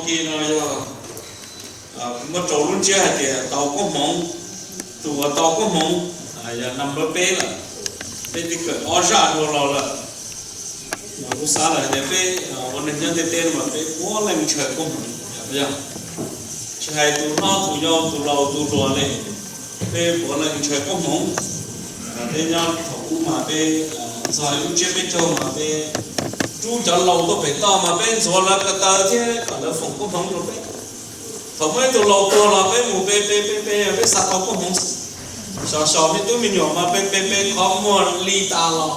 Li no yog muaj rau lub ntsiab hais tias tau koob hmoov, tus uas tau koob hmoov yog number peb lawm, peb twb kawm ob zaj dua los lawm. Kuv xav lawm tias peb ua neeg nyob ntiaj teb no mas peb puav leej ntshaw koob hmoov, yog tsis hais tus hlob tus yau tus laus tus hluas li, peb puav leej ntshaw koob hmoov. Peb nyob thaum ub mas peb txog lub tsiab peb caug mas peb rub cov laus tuaj pem toj mas peb ntxuav lawv ko taw thiab kom lawv foom koob hmoov rau peb. Thaum muaj ib tug laus tuag los peb mus pe pe pe pe peb xav tau koob hmoov xwb. Xyov xyov me tub me nyuam mas pe pe pe qhov muag li tas los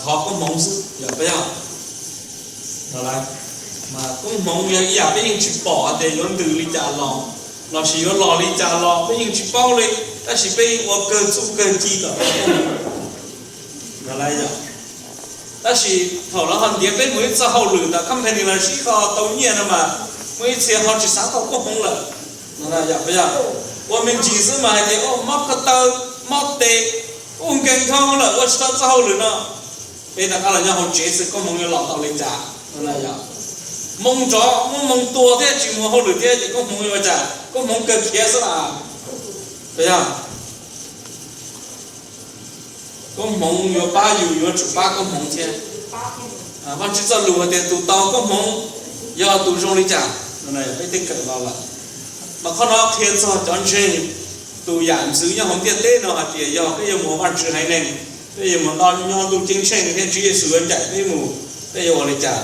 thov koob hmoov xwb, yog peb yog. Mas koob hmoov yog ib yam peb yeej tsis pom tias yuav ntws li cas los, lossis yuav los li cas los peb yeej tsis paub li, tab sis peb yeej ua kawg txuj kawg ci kom tau koob hmoov. Tab sis thaum lawv ho ntiav peb mus ib txoj hauj lwm ntawm company los sib ho tau nyiaj no mas muaj ib txhia ho tsis xav tau koob hmoov lawm. Yog, ua me ntsis xwb mas hais tias mob ko taw, mob tes, ua nkeeg dhau lawm ua tsis tau txoj hauj lwm no. Peb rov qab los nyob hauv tsev xwb koob hmoov yuav los tau li cas? Moo nrov muab moo tua thiab tsis mus hauj lwm thiab ces koob hmoov yuav ua cas? Koob hmoov kawg khiav xwb las. Yog, koob hmoov yuav pab yus yuav tsum pab koob hmoov thiab. Vajtswv txoj lus hais tias tus tau koob hmoov yog tus zoo li cas, peb twb kawm los lawm. Mas qhov no qhia txog cov ntseeg tus yam ntxwv nyob hauv ntiaj teb no hais tias yog peb yuav mus ua Vajtswv haiv neeg, peb yuav mus nto nyob ntuj ceeb tsheej thiab Tswv Yexus yuav ncaim peb mus, peb yuav ua li cas?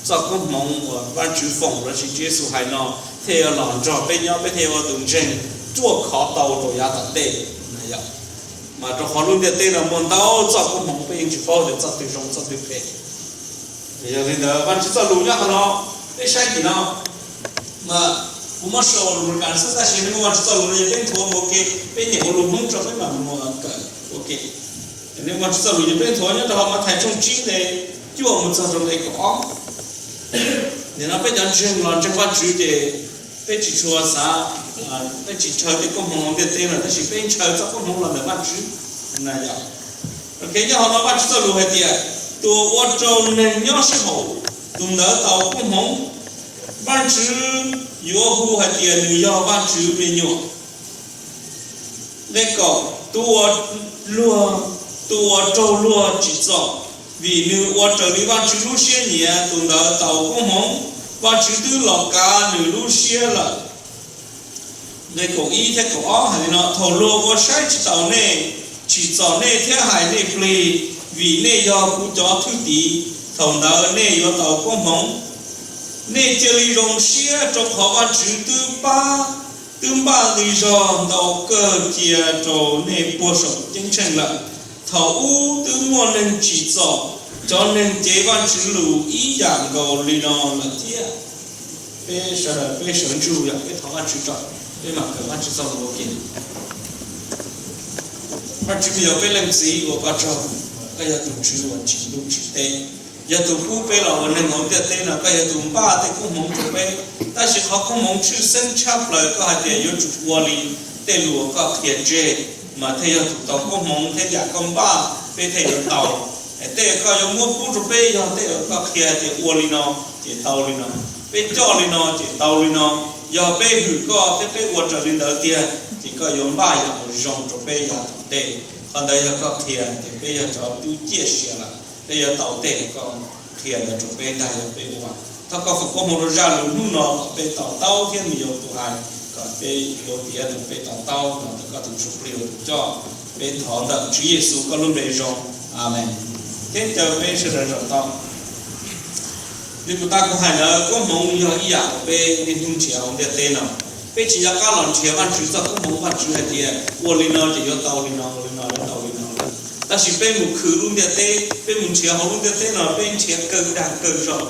Txoj koob hmoov uas Vajtswv foom lossis Tswv Yexus hais no thiaj yuav los nrog peb nyob, peb thiaj yuav ua tus ntseeg ruaj khov tau rau yav tom ntej. Mas rau qhov lub ntiaj teb no muaj ntau txoj koob hmoov peb yeej tsis paub tias txoj twg zoo txoj twg phem. Yog li ntawd Vajtswv txoj lus nyob qhov no, peb saib tim no. Mas kuv muab sau lus Meskas xwb tab sis nej muaj Vajtswv txoj lus no ces peb nthuav ua ke, peb nyeem ua lus Hmoob tso peb mam mus kawm ua ke. Nej muaj Vajtswv txoj lus ces peb nthuav nyob rau hauv Mathais tshooj tsib nqe cuaj mus txog rau nqe kaum ob. Nim no peb cov ntseeg los ntseeg Vajtswv ces peb tsis tshua xav, peb tsis ntshaw tej koob hmoov hauv ntiaj teb no tab sis peb ntshaw txoj koob hmoov los ntawm Vajtswv. Yog, nyob hauv no Vajtswv txoj lus hais tias tus uas ua rau neeg nyob sib haum, tus ntawd tau koob hmoov. Vajtswv yuav hu hais tias nws yog Vajtswv me nyuam. Nqe kaum, tus uas luag, tus uas raug luag tsim txom, vim nws ua raws li Vajtswv lub siab nyiam, tus ntawd tau koob hmoov. Vajtswv twb los kav nws lub siab lawm. Nqe kaum ib thiab kaum ob hais li no, thaum luag ua saib tsis taus nej, tsim txom nej thiab hais nej plig, vim nej yog kuv cov thwj tim, thaum ntawd nej yuav tau koob hmoov. Nej cia li zoo siab rau qhov Vajtswv twb pab, twb npaj nqi zog ntau kawg cia rau nej puag saum ceeb tsheej lawm. Thaum ub twb muaj neeg tsim txom cov neeg cev Vajtswv lus ib yam nkaus li no lawm thiab. Peb sawv daws peb sawv ntsug yog peb thov Vajtswv tso, peb mam kawm Vajtswv txoj lus ua ke. Vajtswv me nyuam, peb Leej Txiv ua koj tsaug, koj yog tus Tswv uas tsim ntuj tsim teb, yog tus pub peb los ua neeg hauv ntiaj teb no, koj yog tus npaj tej koob hmoov rau peb. Tab sis qhov koob hmoov tshwj xeeb tshaj plaws koj hais tias yuav tsum ua li tej lus uas koj qhia tseg, mas thiaj yog tus tau koob hmoov thiab yam koj npaj peb thiaj yuav tau. Tej koj yuav muab pub rau peb yog tej uas koj qhia hais tias ua li no ces tau li no, peb coj li no ces tau li no. Yog peb hwm koj thiab peb ua raws li ntawd tiag ces koj yuav npaj yam uas zoo rau peb yav tom ntej. Qhov ntawd yog koj qhia ces peb yog cov twb ciaj sia lawm, peb yuav tau tej koj qhia ntawd rau peb ntag, yog peb ua. Thov koj foom koob hmoov rau zaj lus hnub no kom peb to taub thiab me nyuam tus hais kom peb yuav piav rau peb to taub no rau koj tus ntsuj plig ua tus coj. Peb thov ntawm Tswv Yexus koj lub npe zoo. Amees. Thiab caw peb sawv daws zaum tau. Li kuv tab kuv hais ntawd, koob hmoov yog ib yam uas peb niaj hnub nrhiav hauv ntiaj teb no. Peb tsis nco qab los nrhiav Vajtswv txoj koob hmoov, Vajtswv hais tias ua li no ces yuav tau li no, ua li no yuav tau li no. Tab sis peb mus khwv lub ntiaj teb, peb mus nrhiav hauv lub ntiaj teb no peb nrhiav kawg dag kawg zog.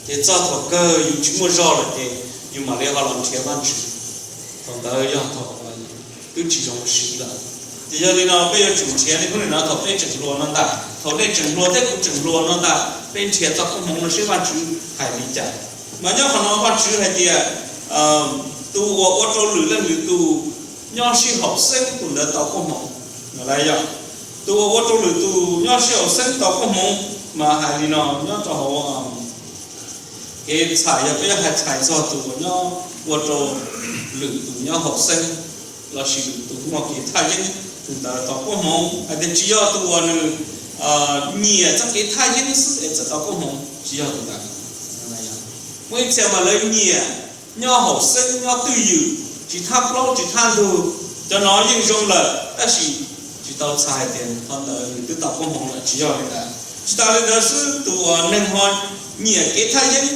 Ces txog thaum kawg yus tsis muaj zog lawm ces yus mam li ho los nrhiav Vajtswv. Thaum ntawd yog thaum twb tsis zoo siv lawm. Ces yog li no peb yuav tsum nrhiav li hnub nim no thaum peb tseem hluas no ntag, thaum nej tseem hluas thiab kuv tseem hluas no ntag, peb nrhiav txoj koob hmoov no seb Vajtswv hais li cas. Mas nyob qhov no Vajtswv hais tias tus uas ua rau lwm leej lwm tus nyob sib haum xeeb tus ntawd tau koob hmoov. Yog tus uas ua rau lwm tus nyob sib haum xeeb tau koob hmoov. Mas hais li no, nyob rau hauv kev txhais, yog peb yuav hais txhais txog tus uas nyob ua rau lwm tus nyob haum xeeb lossis lwm tus muaj kev thaj yeeb, tus ntawd tau koob hmoov. Hais tias tsis yog tus uas nws nyiam txoj kev thaj yeeb xwb es txawm tau koob hmoov, tsis yog tus ntawd. Muaj ib txhia mas lawv nyiam nyob haum xeeb nyob twj ywm, tsis thab plaub tsis thab ntug, cov no yeej zoo lawm, tab sis tsis tau txhais hais tias qhov ntawd nws twb tau koob hmoov lawm, tsis yog li ntawd. Tsis tas li ntawd xwb, tus uas neeg ho nyiam kev thaj yeeb,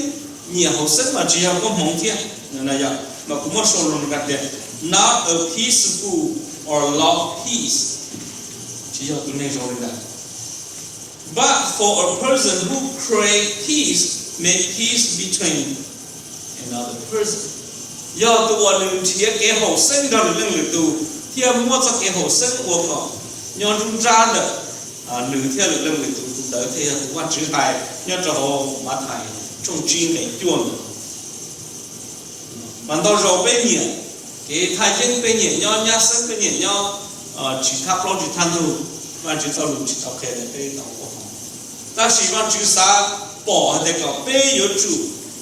nyiam haum xeeb mas tsis yog koob hmoov thiab. Yog, mas kuv muab sau lus hais tias not a peaceful or love peace, tsis yog tus neeg zoo li ntawd. But for a person who crave peace, make peace between another person. Yog tus uas nws nrhiav kev haum xeeb nrog lwm leej lwm tus thiab muab txoj kev haum xeeb ua kom nyob nruab nrab ntawm nws thiab lwm leej lwm tus, tus ntawd thiaj yog tus Vajtswv hais nyob rau hauv Mathais tshooj tsib nqe cuaj ntawd. Mas ntau zaus peb nyiam kev thaj yeeb, peb nyiam nyob nyab xeeb, peb nyiam nyob tsis thab plaub tsis thab ntug, Vajtswv txoj lus tsis tau qhia tias peb tau koob hmoov. Tab sis Vajtswv xav pom hais tias kom peb yuav tsum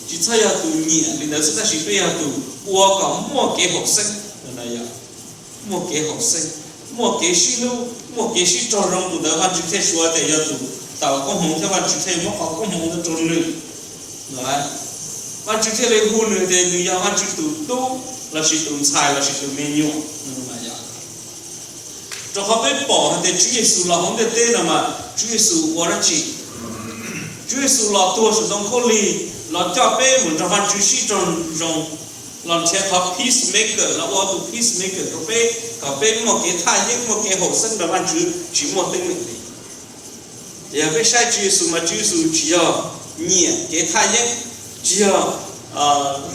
tsis txhob yog tus nyiam li ntawd xwb, tab sis peb yog tus ua kom muaj kev haum xeeb. Muaj kev haum xeeb, muaj kev sib hlub, muaj kev sib raug zoo, tus ntawd Vajtswv thiaj suav tias yog tus tau koob hmoov thiab Vajtswv thiaj muab qhov koob hmoov ntawd rau nws. Vajtswv thiaj li hu nws tias nws yog Vajtswv tus tub lossis tus ntxhais lossis tus me nyuam. Rau qhov peb pom hais tias Tswv Yexus los hauv ntiaj teb no mas Tswv Yexus ua dab tsi? Tswv Yexus los tuag saum ntoo khaub lig, los coj peb mus nrog Vajtswv sib raug zoo, los nrhiav qhov peacemaker, los ua tus peacemaker rau peb, kom peb muaj kev thaj yeeb, muaj kev haum xeeb nrog Vajtswv tsis muaj teeb meem li. Ces yog peb saib Tswv Yexus mas Tswv Yexus tsis yog nyiam kev thaj yeeb, tsis yog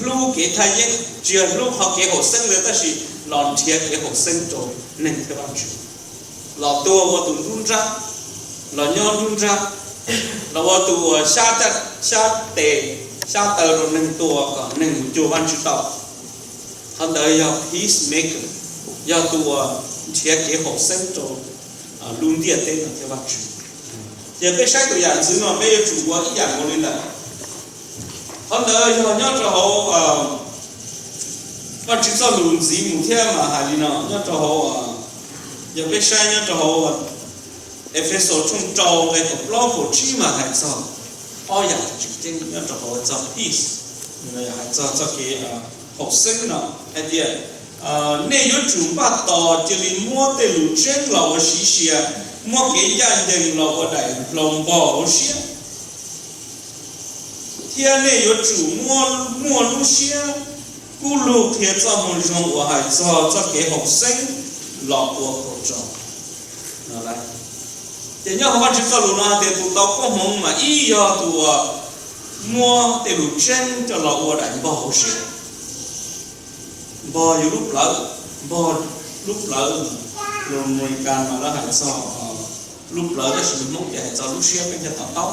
hlub kev thaj yeeb, tsis yog hlub qhov kev haum xeeb ntawd, tab sis los nrhiav kev haum xeeb rau neeg thiab Vajtswv. Los tuag ua tus nruab nrab, los nyob nruab nrab, los ua tus uas xyab tes xyab taw rau neeg tua kom neeg mus cuag Vajtswv tau. Qhov ntawd yog peacemaker, yog tus uas nrhiav kev haum xeeb rau lub ntiaj teb no thiab Vajtswv. Ces peb saib tus yam ntxwv no peb yuav tsum ua ib yam nkaus li ntawd. Qhov ntawd yog nyob rau hauv Vajtswv txoj lus ntxiv mus thiab mas hais li no nyob rau hauv, yog peb saib nyob rau hauv Efexus tshooj rau nqe kaum plaub kaum tsib mas hais txog ob yam tseem ceeb nyob rau hauv txog peace, hais txog txoj kev haum xeeb no hais tias, nej yuav tsum npaj tos cia li muab tej lus tseeb los ua siv sia, muab kev ncaj ncees los ua daim npog hauv siab, thiab nej yuav tsum muaj lub siab kub lug qhia txoj moo zoo uas hais txog txoj kev haum xeeb los ua kom tso. Ces nyob hauv Vajtswv txoj lus no hais tias tus tau koob hmoov mas ib yog tus uas muab tej lus tseeb coj los ua daim npog hauv siab. Npog yus lub plawv, npog lub plawv, lus Amelikas mas lawv hais txog lub plawv, tab sis lus Hmoob ces hais txog lub siab peb thiaj to taub.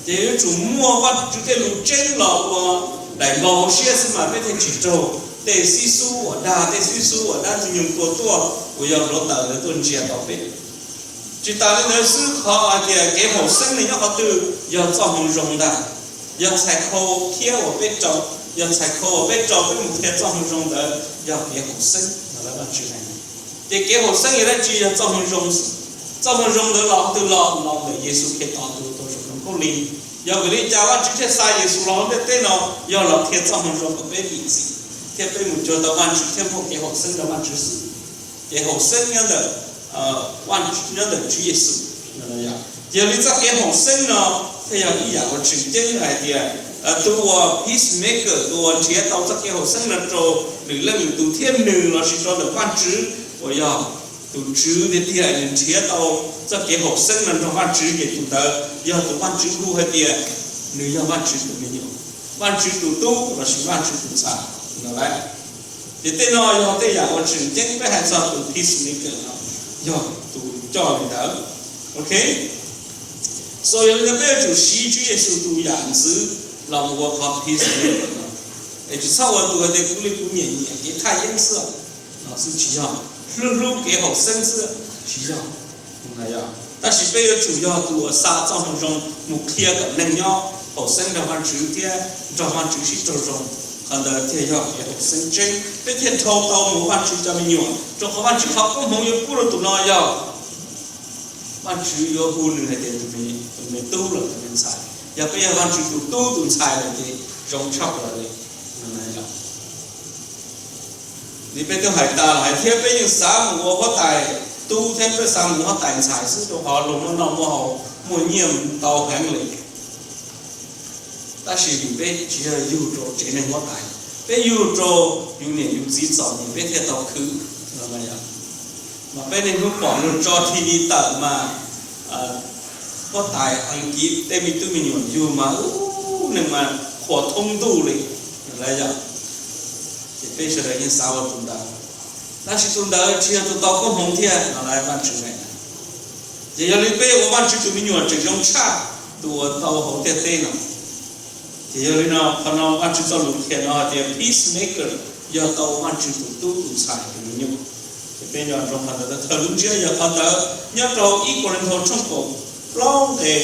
Ces yuav tsum muaj Vajtswv tej lus tseeb los ua daim npog hauv siab xwb mas peb thiaj tsis raug tej xib xub uas dag, tej xib xub uas dab ntxwg nyoog tua tuaj uas yog hluav taws ntawd tuaj ntsia tau peb. Tsis tas li ntawd xwb, qhov hais tias kev haum xeeb ne nyob qhov twg? Yog txoj moo zoo ntag. Yog txhais khau thiab uas peb rau, yog txhais khau uas peb rau peb mus qhia txoj moo zoo ntawd yog kev haum xeeb no. Ces kev haum xeeb yog dab tsi? Yog txoj moo zoo. Txoj moo zoo ntawd los qhov twg los? Los ntawm Yexus Khetos tus tuag saum ntoo khaub lig. Yog vim li cas Vajtswv thiaj xa Yexus los hauv ntiaj teb no? Yog los qhia txoj moo zoo kom peb dim txim thiab peb mus cuag tau Vajtswv thiab muaj kev haum xeeb rau Vajtswv xwb. Kev haum xeeb nyob ntawm, nyob ntawm Tswv Yexus. Yog li txoj kev haum xeeb no thiaj yog ib yam uas tseem ceeb hais tias tus uas peacemaker, tus uas nrhiav tau txoj kev haum xeeb no rau lwm leej lwm tus thiab nws lossis rau ntawm Vajtswv uas yog tus Tswv tiag tiag, nws nrhiav tau txoj kev haum xeeb no nrog Vajtswv ces tus ntawd yog tus Vajtswv hu hais tias nws yog Vajtswv tus me nyuam, Vajtswv tus tub lossis Vajtswv tus ntxhais no lauj. Ces tej no yog tej yam uas tseem ceeb peb hais txog tus peacemaker no, yog tus coj li ntawd. Ok, so yog li ntawd peb yuav tsum siv Tswv Yexus tus yam ntxwv los mus ua qhov peacemaker no, es tsis txhob ua tus hais tias kuv li kuv nyiam nyiam kev thaj yeeb xwb no xwb, tsis yog. Hlub hlub kev haum xeeb xwb, tsis yog. Tab sis peb yuav tsum yog tus uas xa txoj moo zoo mus qhia kom neeg nyob haum xeeb nrog Vajtswv thiab nrog Vajtswv sib raug zoo. Qhov ntawd thiaj yog kev haum xeeb tseeb, peb thiaj dhau tau mus Vajtswv cov me nyuam, rau qhov Vajtswv qhov koob hmoov yuav pub rau tus no yog Vajtswv yuav hu nws hais tias tus me tub los tus me ntxhais. Yog peb yog Vajtswv tus tub tus ntxhais lawm ces zoo tshaj plaws li. Li peb twb hais tas los hais thiab, peb yeej xav mus ua huab tais tub thiab peb xav mus ua huab tais ntxhais xwb, rau qhov luag muaj noj muaj haus muaj nyiaj ntau heev li. Tab sis vim peb tsis yog yug rau tsev neeg huab tais, peb yug rau yus niam yus txiv txom nyem peb thiaj tau khwv. Mas peb niaj hnub pom luag tso T V tawm mas huab tais Askiv tej me tub me nyuam yug mas ub, neeg mas qhuas thoob ntuj li. Lawv yog, ces peb sawv daws yeej xav ua tus ntawd, tab sis tus ntawd tsis yog tus tau koob hmoov thiab no lawv Vajtswv hais. Ces yog li peb ua Vajtswv tus me nyuam tseem zoo tshaj tus uas tau hauv ntiaj teb no. Ces yog li no qhov no Vajtswv txoj lus qhia no hais tias peacemaker yog tau Vajtswv tus tub tus ntxhais tus me nyuam. Ces peb nco ntsoov qhov ntawd, thawj lub ntsiab yog qhov ntawd nyob rau ib Kauleethaus tshooj kaum plaub nqe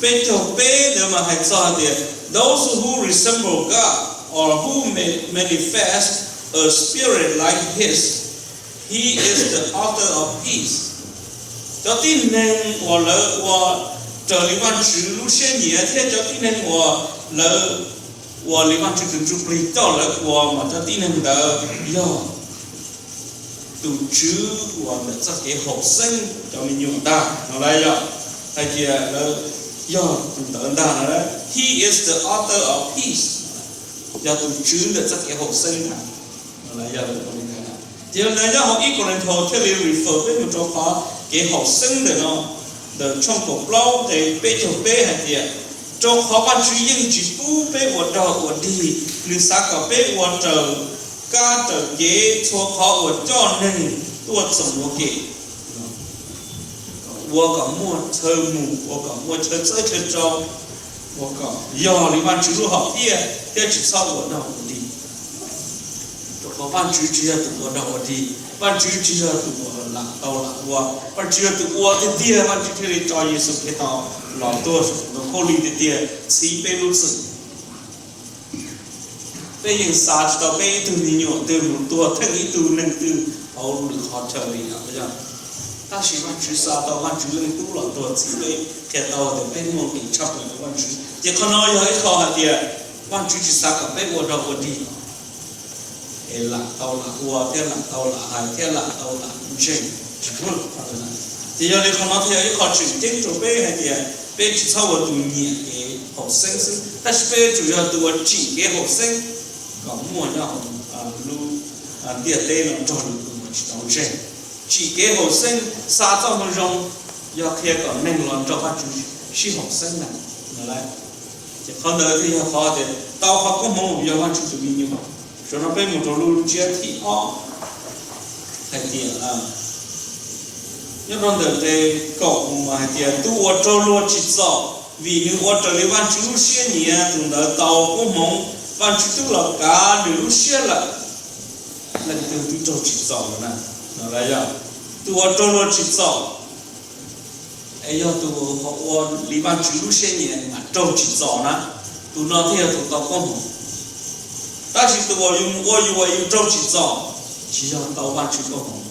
peb caug peb ntawd mas hais txog hais tias those who resemble God or who may manifest a spirit like His, He is the author of peace. Cov tib neeg uas lawv ua raws li Vajtswv lub siab nyiam thiab cov tib neeg uas lawv ua li Vajtswv tus Ntsuj Plig coj lawv ua mas cov tib neeg ntawd yog tus tswv uas ntawm txoj kev haum xeeb cov me nyuam ntag no lawv yog. Hais tias lawv yog tus ntawd ntag no, He is the author of peace, yog tus tswv ntawm txoj kev haum xeeb ntag. Ces yog li ntawd nyob hauv ib Kauleethaus thiaj li refer peb mus rau qhov kev haum xeeb ntawm no, ntawm tshooj kaum plaub nqe peb caug peb hais tias, rau qhov Vajtswv yeej tsis pub peb ua dog ua dig, nws xav kom peb ua raws kab raws kev txhua qhov uas coj neeg tuaj txoom ua ke, ua kom muaj chaw mus, ua kom muaj chaw txawb chaw rau, ua kom yog li Vajtswv lub hom phiaj thiab tsis txhob ua dog ua dig. Rau qhov Vajtswv tsis yog tus ua dog ua dig, Vajtswv tsis yog tus uas lam tau lam ua, Vajtswv yog tus ua tiag tiag Vajtswv thiaj li tso Yexus Khetos los tuag saum tus ntoo khaub lig tiag tiag txhiv peb lub txim. Peb yeej xa tsis tau peb ib tug me nyuam twg mus tuag theej ib tug neeg twg hauv lwm qhov chaw li os. Tab sis Vajtswv xa tau Vajtswv Leej Tub los tuag txhiv peb, qhia tau tias peb muaj nqis tshaj plaws rau Vajtswv. Ces qhov no yog ib qho hais tias Vajtswv tsis xav kom peb ua dog ua dig es lam tau lam ua thiab lam tau lam hais thiab lam tau lam ntseeg, tsis muaj. Ces yog li qhov no thiaj yog ib qho tseem ceeb rau peb hais tias peb tsis txhob ua tus nyiam kev haum xeeb xwb, tab sis peb yuav tsum yog tus uas tsim kev haum xeeb kom muaj nyob hauv lub ntiaj teb no nrog nws tus uas tsis tau ntseeg. Tsim kev haum xeeb, xa txoj moo zoo, yog qhia kom neeg los nrog Vajtswv sib haum xeeb na. Ces qhov ntawd thiaj yog qhov tias tau qhov koob hmoov yog Vajtswv tus me nyuam. Tam sim no peb mus rau lub ntsiab thib ob, hais tias nyob rau ntawm nqe kaum mus mas hais tias, tus uas raug luag tsim txom vim nws ua raws li Vajtswv lub siab nyiam, tus ntawd tau koob hmoov, Vajtswv twb los kav nws lub siab lawm. Leej twg twb raug tsim txom lawm na? Yog tus uas raug luag tsim txom es yog tus uas ua li Vajtswv lub siab nyiam mas raug tsim txom na, tus no thiaj yog tus tau koob hmoov. Tab sis tus uas yus mus ua yus uas yus raug tsim txom, tsis yog tau Vajtswv koob hmoov.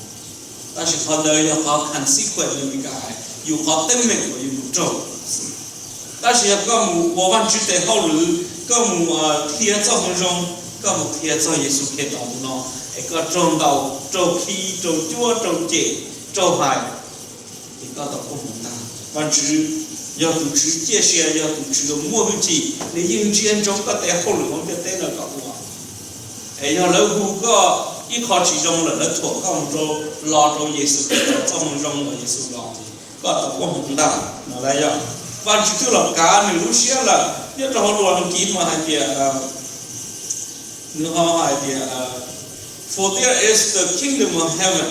Tab sis qhov ntawd yog qhov consequence li Meskas hais, yus qhov teeb meem uas yus mus raug. Tab sis yog koj mus ua Vajtswv tes hauj lwm, koj mus qhia txoj moo zoo, koj mus qhia txog Yexus Khetos tus no, es koj raug ntaus, raug khi, raug cuab, raug cem, raug hais, ces koj tau koob hmoov ntag. Vajtswv yog tus Tswv ciaj sia, yog tus Tswv muaj hwj chim, nws yeej ntsia ntsoov koj tes hauj lwm hauv ntiaj teb no kom ua. Es yog lawv hu koj ib qho tsis zoo lawm, lawv thuam koj mus rau, los rau Yexus Khetos txoj moo zoo uas Yexus los, koj tau koob hmoov ntag no lawm. Yog Vajtswv twb los kav nws lub siab lawm, nyob rau hauv lus Askiv mas hais tias, nws ho hais tias, for there is the kingdom of heaven.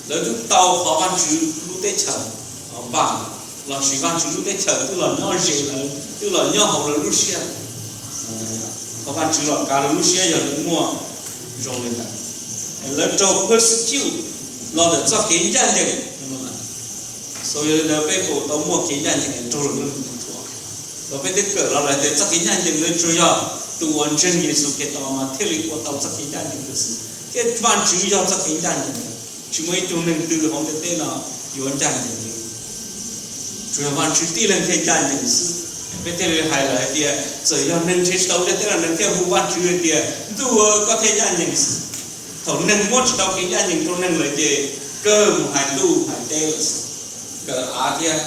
Lawv twb tau qhov Vajtswv lub teb chaws npaj, lossis Vajtswv lub teb chaws twb los nyob ze lawv, twb los nyob hauv lawv lub siab. Qhov Vajtswv los kav lawv lub siab yog lawv muaj zoo li ntawd. Lawv raug persecute los ntawm txoj kev ncaj ncees. Xaus yog li ntawd peb puas tau muaj kev ncaj ncees raug lwm tus thuam? Los peb twb kawm los lawm tias txoj kev ncaj ncees ntawd tsuas yog tus uas ntseeg Yexus Khetos mas thiaj li ua tau txoj kev ncaj ncees ntawd xwb, thiab Vajtswv yog txoj kev ncaj ncees ntawd. Tsis muaj ib tug neeg twg hauv ntiaj teb no yuav ncaj ncees li, tsuas yog Vajtswv tib leeg thiaj ncaj ncees xwb. Peb thiaj li hais lawm hais tias txawm yog neeg nrhiav tsis tau ntiaj teb los neeg thiaj hu Vajtswv hais tias, Ntuj, koj thiaj ncaj ncees xwb. Thaum neeg muab tsis tau kev ncaj ncees rau neeg lawm ces kawg mus hais ntuj hais teb lawm xwb. Nkawd av thiab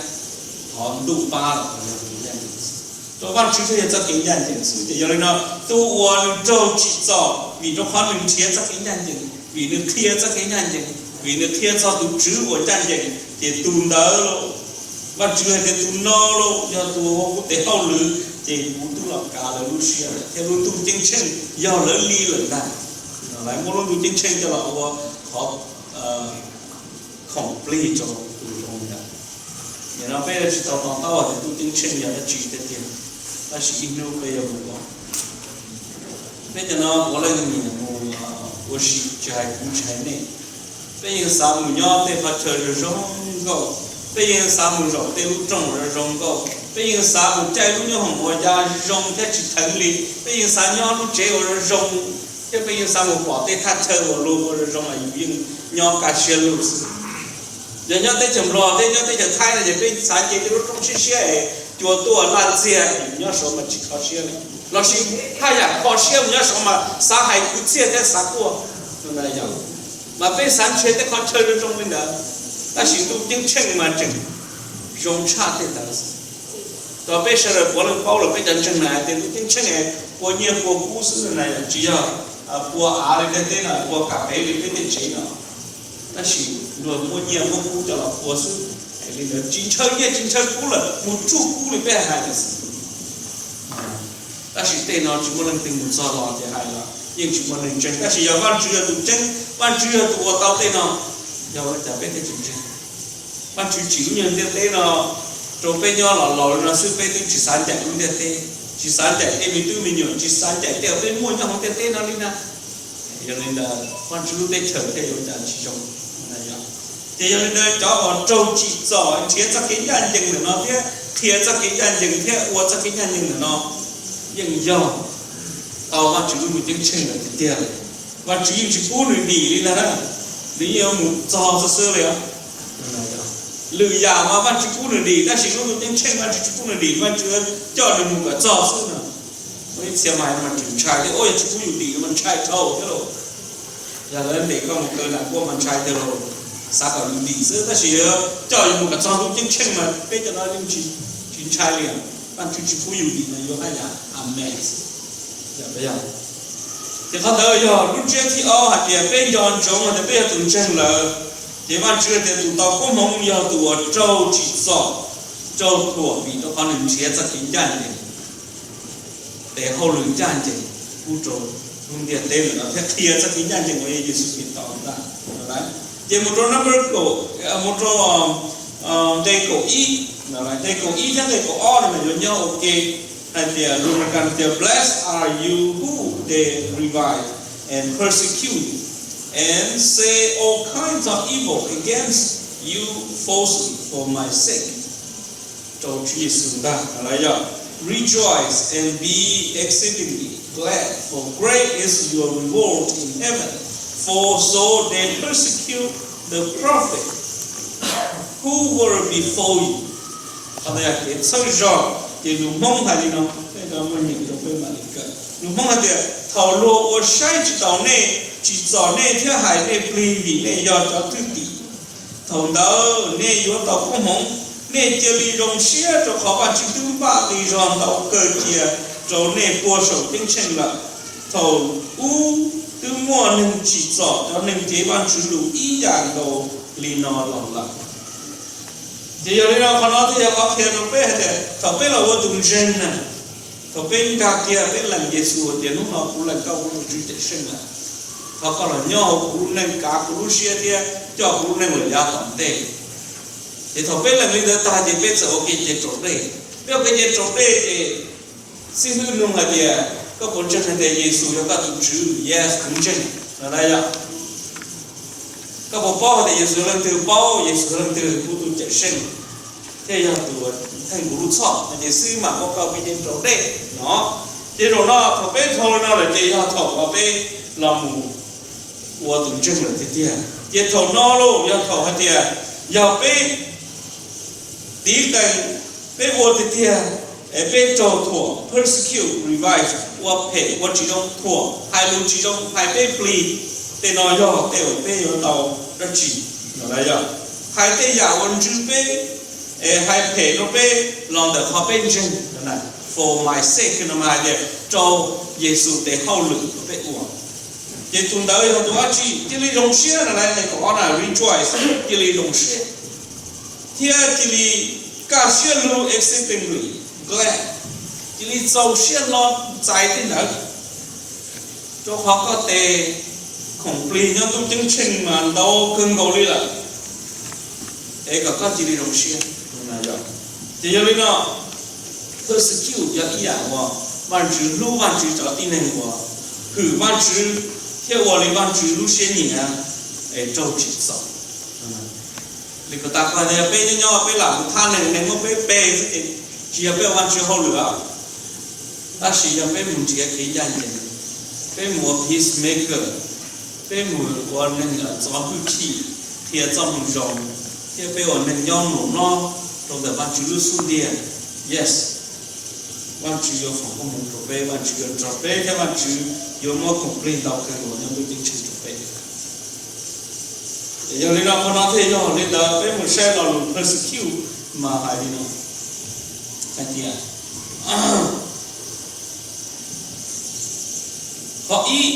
thov ntuj pab los yog kev ncaj ncees xwb, rau Vajtswv thiaj yog txoj kev ncaj ncees xwb. Ces yog li no, tus uas nws raug tsim txom vim rau qhov nws nrhiav txoj kev ncaj ncees, vim nws qhia txoj kev ncaj ncees, vim nws qhia txog tus Tswv uas ncaj ncees, ces tus ntawd lauj, Vajtswv hais tias tus no lauj yog tus ua kuv tes hauj lwm ces kuv twb los kav lawv lub siab lawm, thiab lub ntuj ceeb tsheej yog lawv li lawm ntag. Lawv muab lub ntuj ceeb tsheej coj los ua qhov khoom plig rau tus zoo ntawd. Nim no peb yuav tsis tau to taub hais tias ntuj ceeb tsheej yog dab tsi tiag tiag, tab sis ib hnub peb yuav mus pom. Peb cov no puav leej nyiam mus ua si, tsis hais kuv tsis hais nej. Peb yeej xav mus nyob tej qhov chaw zoo zoo nkauj, peb yeej xav mus zaum tej lub rooj zoo zoo nkauj, peb yeej xav mus caij lub nyoob hoom ua ya zoo thiab tsis theev li, peb yeej xav nyob lub tsev ua zoo zoo, thiab peb yeej xav mus pom tej thaj chaw uas luag ua zoo zoo mas yus yeej nyob kaj siab lug xwb. Yog nyob teb chaws Nplog thiab nyob teb chaws Thaib no ces peb xav nce tej lub rooj siab siab es cua tuaj laj ntxiag, nyob saud mas tsis kho siab li, lossis haj yam kho siab mus nyob saud mas xav hais kwv txhiaj thiab xav quaj. Mas peb xav nrhiav tej qhov chaw zoo zoo li ntawd, tab sis ntuj ceeb tsheej mas tseem zoo tshaj tej ntawd. Tau peb sawv daws puav leej paub lawm, peb cov ntseeg na hais tias ntuj ceeb tsheej pua nyiaj pua kub xwb na, tsis yog pua av li ntiaj teb no, pua kam pev li peb tej tsev no. Tab sis luag muab nyiaj muab kub coj los pua xwb, li ntawd tsis ntshaw nyiaj tsis ntshaw kub lawm, mus tsuj kub li peb hais lawm xwb. Tab sis tej no tsis muaj leej twg mus txog los ces hais los yeej tsis muaj neeg ntseeg. Tab sis yog Vajtswv yog tus tseeb, Vajtswv yog tus ua tau tej no, yog ua cas peb thiaj tsis ntseeg? Vajtswv tsim lub ntiaj teb no rau peb nyob los laus li no xwb peb twb tsis xav ncaim lub ntiaj teb, tsis xav ncaim tej me tub me nyuam, tsis xav ncaim tej uas peb muaj nyob hauv ntiaj teb no li na. Yog li ntawd Vajtswv lub teb chaws thiaj yuav cas tsis zoo. Ces yog li ntawd cov uas raug tsim txom nrhiav txoj kev ncaj ncees ntawm no thiab qhia txoj kev ncaj ncees thiab ua txoj kev ncaj ncees ntawm no yeej yog tau Vajtswv lub ntuj ceeb tsheej lawm tiag tiag. Vajtswv yeej tsis pub nws dim li ntag na, nws yeej yuav mus txog xwb xwb li. Lwm yam mas Vajtswv pub nws dim, tab sis lub ntuj ceeb tsheej Vajtswv tsis pub nws dim, Vajtswv coj nws mus kom txog xwb no. Muaj ib txhia mas mas tseem ntshai thiab, ua yog tsis pub yus dim mas ntshai dhau thiab lauj. Yog lawv ntes koj mus kaw nram kuab mas ntshai tiag lauj, xav kom yus dim xwb, tab sis coj yus mus kom txog ntuj ceeb tsheej mas peb cov no yeej tsis ntshai li. Vajtswv tsis pub yus dim mas yuav haj yam amees. Ces qhov ntawd yog lub ntsiab thib ob hais tias peb nco ntsoov hais tias peb yog tus ntseeg lawm, ces Vajtswv hais tias tus tau koob hmoov yog tus uas raug tsim txom, raug thuam vim rau qhov nws nrhiav txoj kev ncaj ncees, tes hauj lwm ncaj ncees pub rau lub ntiaj teb ntawm no thiab qhia txoj kev ncaj ncees uas yog Yexus Khetos ntag. Ces mus rau number kaum, mus rau nqe kaum ib, nqe kaum ib thiab nqe kaum ob no mas yuav nyob ua ke hais tias, Roman tias, Blessed are you who they revile and persecute and say all kinds of evil against you falsely for my sake. Rau Tswv Yexus ntag, lawv yog, Rejoice and be exceedingly glad, for great is your reward in heaven, for so they persecute the prophet who were before you. Qhov ntawd yog kev txhawb zog, ces lus Hmoob hais li no, tej no muaj nyeem rau peb mam li kawm. Lus Hmoob hais tias, thaum luag ua saib tsis taus nej, tsim txom nej thiab hais nej plig vim nej yog cov thwj tim, thaum ntawd nej yuav tau koob hmoov. Nej cia li zoo siab, rau qhov Vajtswv twb npaj qis zog ntau kawg cia rau nej puag saum ceeb tsheej lawm. Thaum ub twb muaj neeg tsim txom cov neeg cev Vajtswv lus ib yam nkaus li no los lawm. Ces yog li no qhov no thiaj yog qhov qhia rau peb hais tias thaum peb los ua tus ntseeg na, thaum peb nkag kiag peb lees Yexus tias hnub no kuv lees koj ua kuv tus Tswv cawm seej lawm, thov koj los nyob hauv kuv lub neej, kav kuv lub siab thiab coj kuv lub neej lawm yav tom ntej. Ces thaum peb lees li ntawd tag ces peb txawm ua ke ces raus dej. Peb ua ke ces raus dej ces xib hwb nug hais tias, koj puas ntseeg hais tias Yexus yog koj tus Tswv? Yes, kuv ntseeg. No na yog Koj puas paub tias Yexus yog leej twg? Paub, Yexus yog leej twg? Kuv tus Cawmseej thiaj yog tus theej kuv lub txhoj no ces xwb mas muab koj pib cev raus dej no. Ces zaum no thaum peb dhau li no lawm ces yog thaum uas peb los mus ua tus ntseeg lawm tiag tiag. Ces thaum no lauj yog thaum hais tias yog peb tiv qees, peb ua tiag tiag, es peb raug thuam, persecute, revile, ua phem ua tsis zoo, thuam, hais lus tsis zoo, hais peb plig, tej no yog tej uas peb yuav tau dab tsi? Yog hais tej yam uas ntsws peb, es hais phem rau peb los ntawm qhov peb ntseeg. For my sake no mas hais tias rau Yexus tes hauj lwm uas peb ua. Ces tus ntawd yog tus dab tsi? Cia li zoo siab no, kaum ob na, rejoice, cia li zoo siab, thiab cia li kaj siab lug, exceedingly glad, cia li txaus siab hlo txais tej ntawd, rau qhov koj tes khoom plig nyob ntuj ceeb tsheej mas ntau kawg nkaus li lawm, es kom koj cia li zoo siab. Ces yog li no, persecute yog ib yam uas Vajtswv hlub Vajtswv cov tib neeg uas hwm Vajtswv thiab ua li Vajtswv lub siab nyiam, es raug tsim txom. Li kuv tas ko tias peb nyob nyob peb lam mus thab neeg, neeg muab peb pe xwb ces tsis yog peb ua Vajtswv hauj lwm, tab sis yog peb mus nrhiav kev ncaj ncees, peb mus ua peacemaker, peb mus ua neeg txo hwj chim, qhia txoj moo zoo, thiab peb ua neeg nyob mlom no rau ntawm Vajtswv lub xub ntiag. Yes, Vajtswv yuav foom koob hmoov rau peb, Vajtswv yuav nrog peb, thiab Vajtswv yuav muab khoom plig ntau kawg nkaus nyob ntuj ceeb tsheej rau peb. Yog li no qhov no thiaj yog li ntawd peb mus saib lo lus persecute mas hais li no hais tias, qhov ib,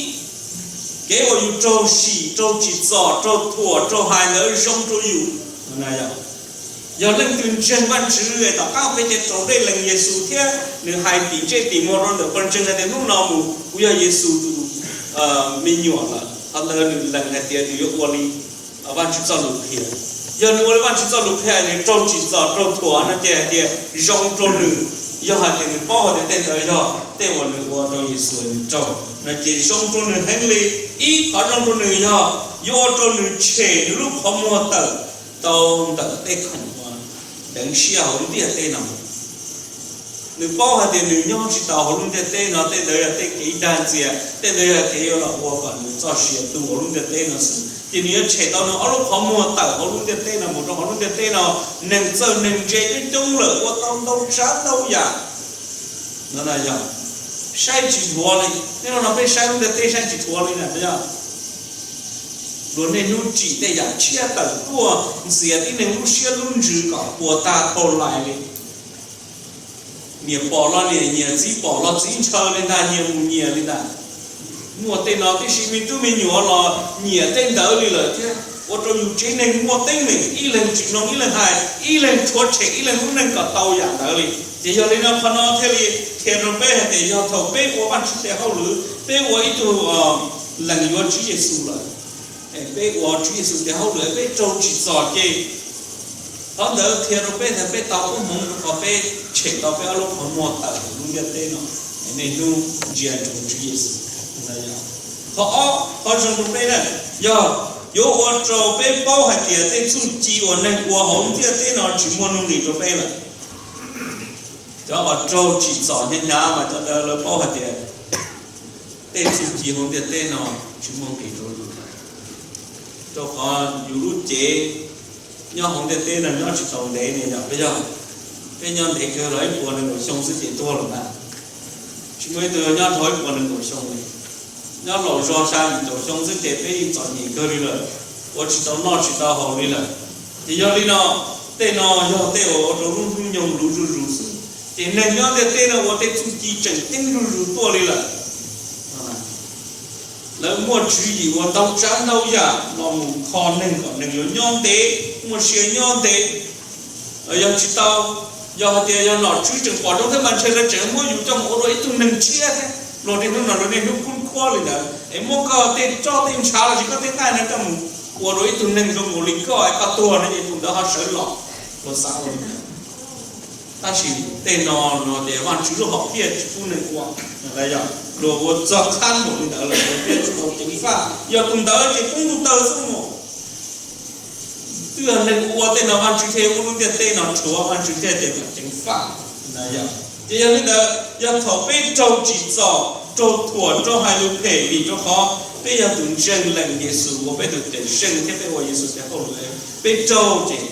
kev uas yus raug sim, raug tsim txom, raug thuam, raug hais ntawd zoo rau yus. Yog leej twg ntseeg Vajtswv tom qab peb cev raus dej lees Yexus thiab nws hais tim ntsej tim muag rau ntawm pawg ntseeg hais tias hnub no mus kuv yog Yexus tus me nyuam lawm, qhov ntawd nws lees hais tias nws yuav ua li Vajtswv txoj lus qhia. Yog nws ua li Vajtswv txoj lus qhia, nws raug tsim txom raug thuam no ces hais tias zoo rau nws. Yog hais tias nws paub hais tias tej ntawd yog tej uas nws ua rau Yexus nws raug no ces zoo rau nws heev li. Ib qhov zoo rau nws yog yuav ua rau nws tshem nws lub qhov muag tawm tau ntawm tej khoom uas deev siab hauv ntiaj teb no. Nws paub hais tias nws nyob tsis tau hauv lub ntiaj teb no, tej ntawd yog tej kev dag ntxias, tej ntawd yog kev yuav los ua kom nws txoj sia tu hauv lub ntiaj teb no xwb. Ces nws yuav tshem tau nws ob lub qhov muag tawm hauv lub ntiaj teb no mus rau hauv lub ntiaj teb no, neeg txawj neeg ntse coob coob lawm, ua tau ntau tsav ntau yam no na yog saib tsis dhuav li. Hnub no peb saib lub ntiaj teb saib tsis dhuav li na yog. Luag niaj hnub tsim tej yam tshiab tawm tuaj ntxias tib neeg lub siab lub ntsws kom puas tag tau lais li. Niam pom los niam nyiam, txiv pom los txiv ntshaw li ntag, nyias mus nyias li ntag. Muaj tej no tib si me tub me nyuam los nyiam tej ntawd li lawm thiab, ua rau yus tsev neeg muaj teeb meem, ib leeg tsis mloog ib leeg hais, ib leeg rhuav tshem ib leeg lub neej kom tau yam ntawd li. Ces yog li no qhov no thiaj li qhia rau peb hais tias yog thaum peb ua Vajtswv tes hauj lwm, peb ua ib tug lees yuav Tswv Yexus lawm, peb ua Tswv Yexus tes hauj lwm peb raug tsim txom ces qhov ntawd qhia rau peb tias peb tau koob hmoov rau qhov peb tshem tau peb ob lub qhov muag tawm lub ntiaj teb no, niaj hnub ntsia ntsoov Tswv Yexus. Qhov ob, qhov zoo rau peb na, yog yuav ua rau peb paub hais tias tej txuj ci uas neeg ua hauv ntiaj teb no tsis muaj nuj nqis rau peb lawm. Cov uas raug tsim txom hnyav hnyav mas cov ntawd lawv paub hais tias tej txuj ci hauv ntiaj teb no tsis muaj nqis rau yus, rau qhov yus lub cev nyob hauv ntiaj teb no nyob tsis tau ntev ni yom. Peb yog, peb nyob ntev kawg los ib puas nees nkaum xyoo xwb ces tuag lawm na. Tsis muaj ib tug nyob dhau ib puas nees nkaum xyoo li. Nyob laus zog xya yim caum xyoo xwb ces peb yeej txom nyem kawg li lawm, ua tsis tau noj tsis tau haus li lawm. Ces yog li no, tej no yog tej uas ua rau lub hnub nyoog luv zuj zus xwb. Ces neeg nyob ntiaj teb no ua tej txuj ci tseem ceeb zuj zus tuaj li lawm. Lawv muaj tswv yim ua ntau tsav ntau yam los mus kho neeg kom neeg yuav nyob ntev, muaj sia nyob ntev. Yog tsis tau, yog hais tias yog nom tswv tseem pom zoo thiab mas ntshe lawv tseem muab yus coj mus ua dua ib tug neeg tshiab thiab. Luag niaj hnub no lawv niaj hnub khub khuab li ntawd es muab koj tej roj tej ntshav los sis koj tej nqaij no coj mus ua dua ib tug neeg zoo nkaus li koj es koj tuag no ces tus ntawd ho sawv los, luag xav ua li ntawd. Tab sis tej no no ces Vajtswv lub hom phiaj tsis pub neeg ua. Luag ua txog qhab npaum li ntawd lawm, luag thiaj tsis tau ceev faj, yog tus ntawd ces poob ntuj tawg xwb mus. Twb yog neeg ua tej no Vajtswv thiaj ua lub ntiaj teb no rhuav, Vajtswv thiaj tias kom ceev faj. Ces yog li ntawd, yog thaum peb raug tsim txom, raug thuam, raug hais lus phem vim rau qhov peb yog tus ntseeg lees Yexus ua peb tus Cawmseej thiab peb ua Yexus tes hauj lwm, peb raug ces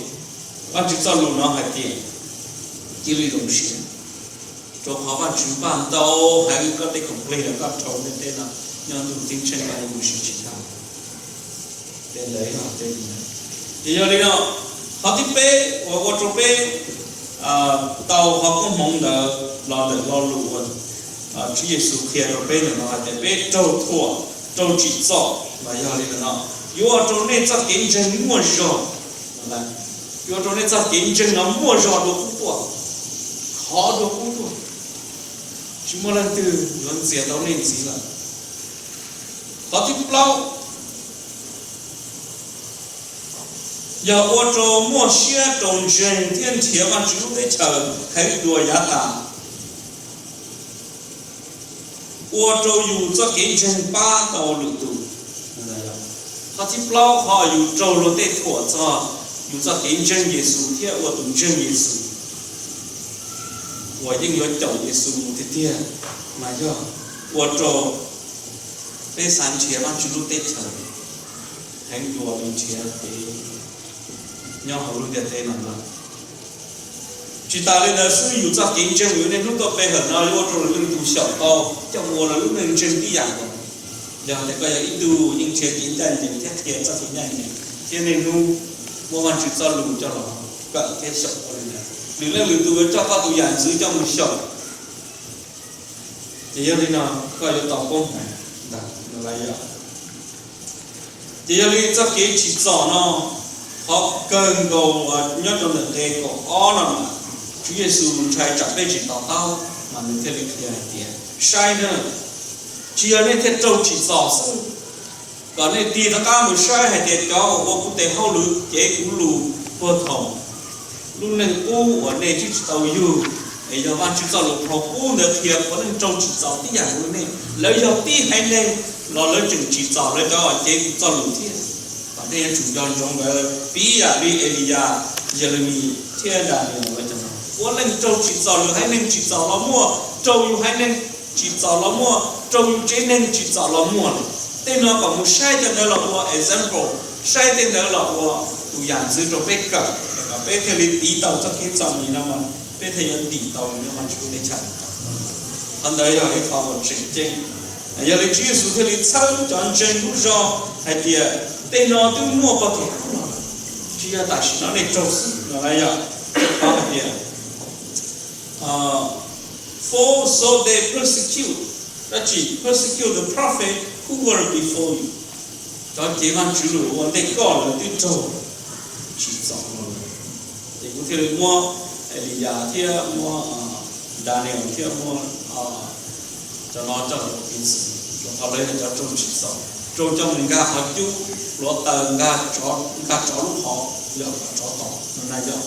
Vajtswv txoj lus no hais tias cia li zoo siab, rau qhov Vajtswv npaj ntau heev koj tej khoom plig los koj raug ntiaj teb no, nyob ntuj ceeb tsheej no mus sim tsis tau. Ces yog li no, qhov thib peb uas ua rau peb tau qhov koob hmoov ntawd los ntawm lo lus uas Tswv Yexus qhia rau peb ntawm no hais tias peb raug thuam, raug tsim txom los yog li ntawm no, yuav ua rau nej txoj kev ntseeg muaj zog, yuav ua rau nej txoj kev ntseeg no muaj zog dua qub tuaj, khov dua qub tuaj, tsis muaj leej twg yuav ntxias tau nej ntxiv lawm. Qhov thib plaub, yog ua rau muaj siab rau ntseeg thiab nrhiav Vajtswv lub teb chaws heev dua yav tas, ua rau yus txoj kev ntseeg pab tau lwm tus. Qhov thib plaub, qhov yus raug luag tej thuam txog yus txoj kev ntseeg Yexus thiab ua tus ntseeg Yexus uas yeej yuav caum Yexus mus tiag tiag, mas yog ua rau peb xav nrhiav Vajtswv lub teb chaws heev dua li nrhiav kev nyob hauv lub ntiaj teb no ntag. Tsis tas li ntawd xwb, yus txoj kev ntseeg yus niaj hnub tuaj pe hawm no yuav ua rau lwm leej tus xyaum tau coj mus ua lawv lub neej ntseeg tib yam nkaus. Yog tias koj yog ib tug yeej nrhiav kev ncaj ncees thiab qhia txoj kev ncaj ncees thiab niaj hnub muab Vajtswv txoj lus coj los kawm thiab xyaum ua li ntawd, lwm leej lwm tus yuav coj koj tus yam ntxwv coj mus xyaum. Ces yog li no koj yuav tau koob hmoov ntag. Ces yog li txoj kev tsim txom no, qhov kawg nkaus uas nyob rau ntawm nqe kaum ob no mas Tswv Yexus ntshai tsam peb tsis to taub mas nws thiaj li qhia hais tias, saib na, tsis yog nej thiaj raug tsim txom xwb, kom nej tig rov qab mus saib hais tias cov uas ua kuv tes hauj lwm cev kuv lus puag thaum lub neej qub uas nej twb tsis tau yug, es yog Vajtswv txoj lus qhov qub ntawd qhia puav leej raug tsim txom tib yam li nej. Lawv yog tib haiv neeg los lawv tseem tsim txom lawv cov cev kuv txoj lus thiab. Kom nej yuav tsum nco ntsoov ntawd, piv yam li Eliyas, Yelemis thiab Daniyees lawv cov no puav leej raug tsim txom, lwm haiv neeg tsim txom los muaj, raug yus haiv neeg tsim txom los muaj, raug yus tsev neeg tsim txom los muaj lawm. Tej no kom mus saib cov ntawd los ua example, saib tej ntawd los ua tus yam ntxwv rau peb kawm, kom peb thiaj li tiv tau txoj kev txom nyem no mas peb thiaj yuav ntim tau nyob hauv Vajtswv teb chaws. Qhov ntawd yog ib qho uas tseem ceeb. Yog li Tswv Yexus thiaj li txhawb cov ntseeg lub zog hais tias tej no twb muaj pog tus, tsis yog tam sim no nej raug xwb no na. Yog qhov hais tias, for so they persecute, dab tsi, persecute the prophet who were before you. Cov cev Vajtswv lus ua ntej koj lawv twb raug tsim txom los lawm. Ces kuv thiaj li muab Eliyas thiab muab Daniyees thiab muab cov no coj los ua piv txwv, rau qhov lawv yog cov raug tsim txom, raug coj mus nkag qhov cub, hluav taws nkag tsov lub qhov, yog kom tsov tom no na. Yog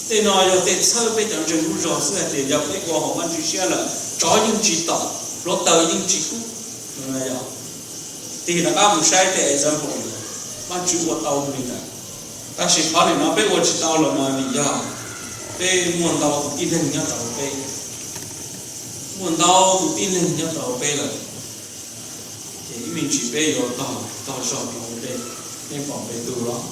tej no yog tej txhawb peb cov ntseeg lub zog xwb hais tias yog peb ua haum Vajtswv siab lawm, tsov yeej tsis tom, hluav taws yeej tsis kub no na. Yog tig rov qab mus saib tej example, Vajtswv ua tau li ntawd. Tab sis qhov nim no peb ua tsis tau los mas vim yog peb muaj ntau tus tib neeg nyob rau hauv peb, muaj ntau tus tib neeg nyob rau hauv peb lawm. Ces ib me ntsis peb yuav tog tog zog rau hauv peb. Nej pom Petus los,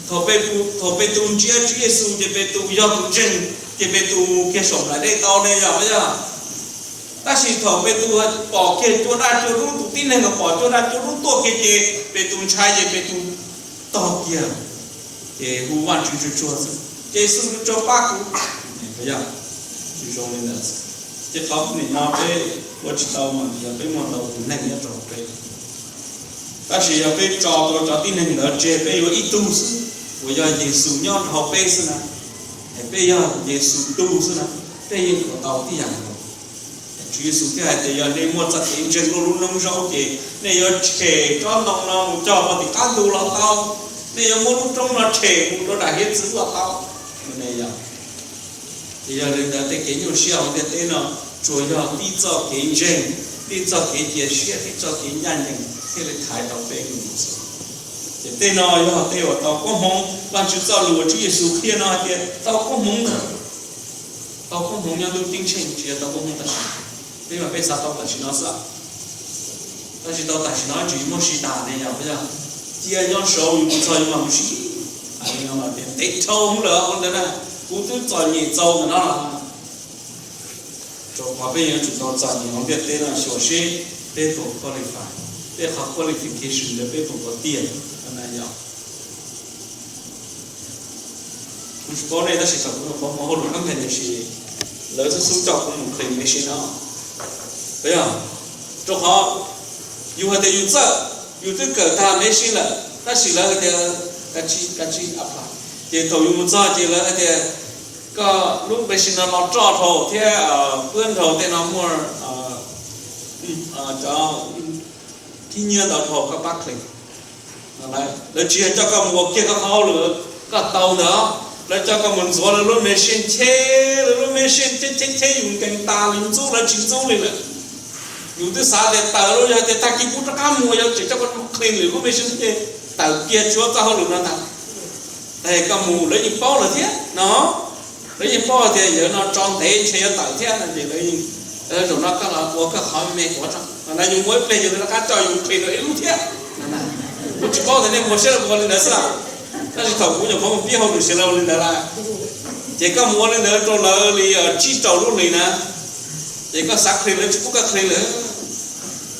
thaum Petus, thaum Petus ntsia Tswv Yexus ces Petus yog tus ntseeg, ces Petus mus kiag saum nplaim dej tau ne, yog los yog? Tab sis thaum Petus pom kiag cua daj cua dub, tus tib neeg uas pom cua daj cua dub tuaj kiag ces Petus ntshai ces Petus tog kiag, ces hu Vajtswv tsuag tsuag xwb, ces Yexus tso pab kuv. Yog tsis zoo li ntawd, ces qhov nim no peb ua tsis tau mas yog peb muaj ntau tus neeg nyob rau peb. Tab sis yog peb tso tau cov tib neeg ntawd tseg, peb yuav ib tug xwb uas yog Yexus nyob rau hauv peb xwb na, es peb yog Yexus tug xwb na, peb yeej ua tau tib yam nkaus. Tswv Yexus thiaj hais tias yog nej muaj txoj kev ntseeg lub noob zaub ces nej yuav tshem tsob ntoo no mus cog pog tim qab ntug los tau, nej yuav muab lub roob no tshem mus rau nram hiav txwv los tau. Yog, ces yog li ntawd tej kev nyuaj siab hauv ntiaj teb no tsuas yog tib txoj kev ntseeg, tib txoj kev cia siab, tib txoj kev ncaj ncees thiaj li thaiv tau peb mus xwb. Ces tej no yog tej uas tau koob hmoov, Vajtswv txoj lus uas Tswv Yexus qhia no hais tias tau koob hmoov ntag. Tau koob hmoov nyob ntuj ceeb tsheej, tsis yog tau koob hmoov tam sim. Peb mas peb xav tau tam sim no xwb, tab sis tau tam sim no tsis muaj siv tas ne yog, yog cia nyob saud yus mus txog yus mam mus siv. Hais li no mas tias ntev dhau hwv lawm ua ntawd na, kuv twb txom nyem txaus ntawm no los. Rau qhov peb yuav tsum tau txom nyem hauv ntiaj teb no xyuas seb peb puas qualify, peb qhov qualification ntawd peb puas pov tiag. Kuv tsis paub nej tab sis thaum kuv nyuam qhuav mus hauj lwm company sis, lawv xub xub coj kuv mus clean machine no. Yog, rau qhov yus hais tias yus txawj, yus twb kawm tag machine lawm tab sis lawv hais tias kav tsij, kav tsij apply. Ces thaum yus mus txog ces lawv hais tias koj lub machine no los roj dhau thiab puab dhau tej no muaj cov khib nyiab ntau dhau, koj pab clean. Lawv tsis yog coj koj mus ua kiag koj qhov hauj lwm koj tau ntawd, lawv coj koj mus ntxuav lawv lub machine, cheb lawv lub machine, cheb cheb cheb yus nkees tas li, ntxub lawv tsis ntxub li lawm. Yus twb xav tias tawm los yog tias tag kis kuv rov qab mus, yog tseem coj koj mus clean lwm lub machine ces tawm kiag tsuav txoj hauj lwm no ntag. Es koj mus lawv yeej paub lawm thiab no, lawv yeej paub tias yawg no tso ntev ntshe yuav tawm thiab no ces lawv yeej, zaum no koj los ua koj qhov me quav tso na, yus ua ib pliag yus rov qab coj yus clean rau ib lub thiab. Kuv tsis paub tias nej mus siab los ua li ntawd xwb, tab sis thaum kuv nyuam qhuav mus pib hauj lwm sis lawv ua li ntawd lawm. Ces koj mus ua li ntawd rau lawv li tsib rau lub hlis na, ces koj xav clean lawv tsis pub koj clean lawm.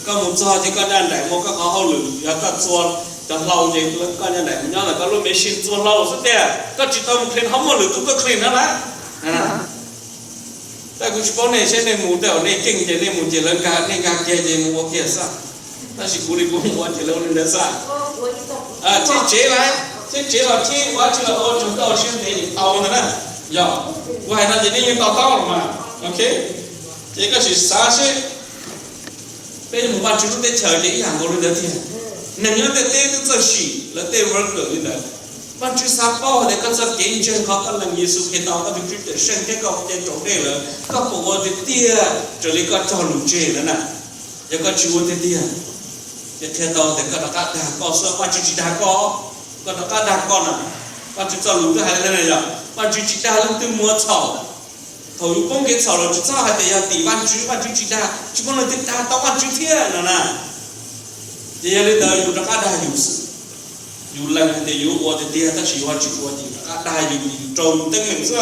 Koj mus txog ces koj ncaj nraim mus koj qhov hauj lwm, yog koj txua cov hlau ces koj ncaj nraim mus nyob ntawm koj lub machine txua hlau xwb tiag, koj tsis tau mus clean ho muaj lwm tus tuaj clean no na. Tab kuv tsis paub nej seb nej mus tej zaum nej keej ces nej mus ces lawv nkag, nej nkag kiag ces mus ua kiag xwb. Tab sis kuv li kuv mus ua ces lawv ua li ntawd xwb. Thiab tsev lawm, thiab tsev los thiab ua tsis los ua tsaug tau siab ntev tau ntawd na. Yog kuv hais no ces nej yeej to taub los mas, ok. Ces koj sim xav seb peb mus Vajtswv lub teb chaws ces ib yam nkaus li ntawd tiag. Neeg nyob ntiaj teb twb txawj sim lawv tej worker li ntawd. Vajtswv xav paub tias koj txoj kev ntseeg qhov koj lees Yexus Khetos, koj tus Tswv cawm seej thiab koj ua ke raus dej lawm, koj puas ua tiag tiag raws li koj cog lus tseg lawm na? Yog koj tsis ua tiag tiag, ces qhia tau tias koj rov qab dag koj xwb, Vajtswv tsis dag koj, koj rov qab dag koj na. Vajtswv txoj lus twb hais li ntawd yog Vajtswv tsis dag leej twg mus ua txhaum. Thaum yus poob kev txhaum los tsis txhob hais tias yog tim Vajtswv, Vajtswv tsis dag, tsis muaj leej twg dag tau Vajtswv thiab no na. Ces yog li ntawd yus rov qab dag yus xwb. Yus lees hais tias yuav ua tiag tiag tab sis yus ho tsis ua ces rov qab dag yus, yus rau yus teeb meem xwb.